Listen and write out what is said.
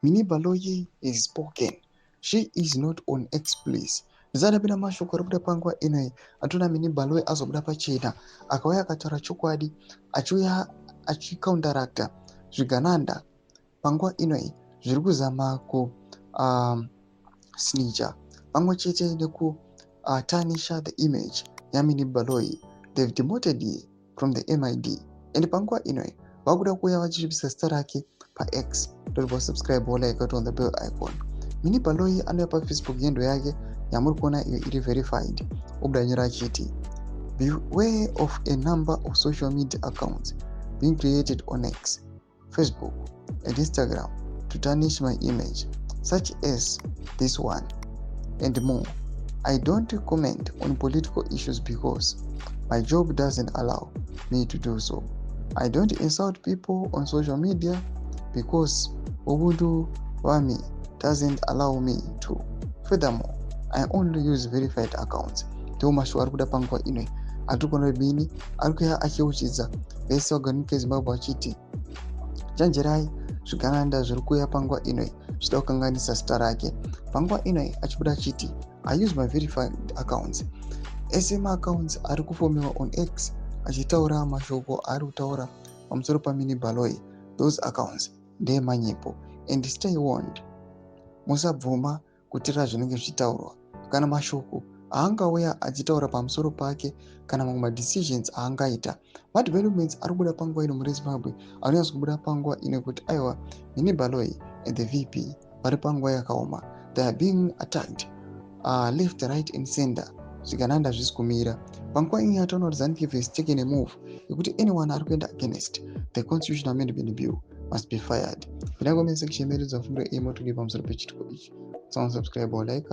Minnie Baloyi has spoken. She is not on X, please. Ndisati mashoko ari kuda panguva ino, atona Minnie Baloyi azobuda pachena, akauya akataura chokwadi, achiuya achicounteracta zvigananda panguva ino zviri kuzama ku snitcha pamwe chete nekutarnisha the image yaMinnie Baloyi. They've demoted her from the MID and panguva ino vakuda kuuya vachisvibisa zita rake paX. Don't subscribe or like on the bell icon. Minnie Baloyi anouya paFacebook yendo yake yamuri kuona iyo iri verified, obuda nyora achiti, "Beware of a number of social media accounts being created on X, Facebook and Instagram to tarnish my image, such as this one and more. I don't comment on political issues because my job doesn't allow me to do so. I don't insult people on social media because ubuntu wami doesn't allow me to. Furthermore, I only use verified accounts." Ndiwo mashoko ari kuda panguva ino atiri kuona. Minnie ari kuya achiyeuchidza vese vagari munyika yeZimbabwe achiti chenjerai zvigananda zviri kuuya panguva ino zvichida kukanganisa zita rake. Panguva ino achibuda achiti, "I use my verified accounts." Ese maaccounts ari kufomiwa on X achitaura mashoko aari kutaura pamusoro paMinnie Baloyi, those accounts ndeemanyepo and stay warned. Musabvuma kuteerera zvinenge zvichitaurwa kana mashoko aangauya achitaura pamusoro pake kana mamwe madecisions aangaita. Madevelopments ari kubuda panguva ino muri Zimbabwe anonyatso kubuda panguva ino kuti aiwa, Minnie Baloyi and the VP vari panguva yakaoma. They are being attacked left, right and center. Zvigananda zvisi kumira. Panguva ino yataona kuti ZANU PF has taken a move yekuti anyone ari kuenda against the Constitution Amendment Bill must be fired. Pinda comment section medu, dzafungura emotoki pamusoro pechitiko ichi. Subscribe or like.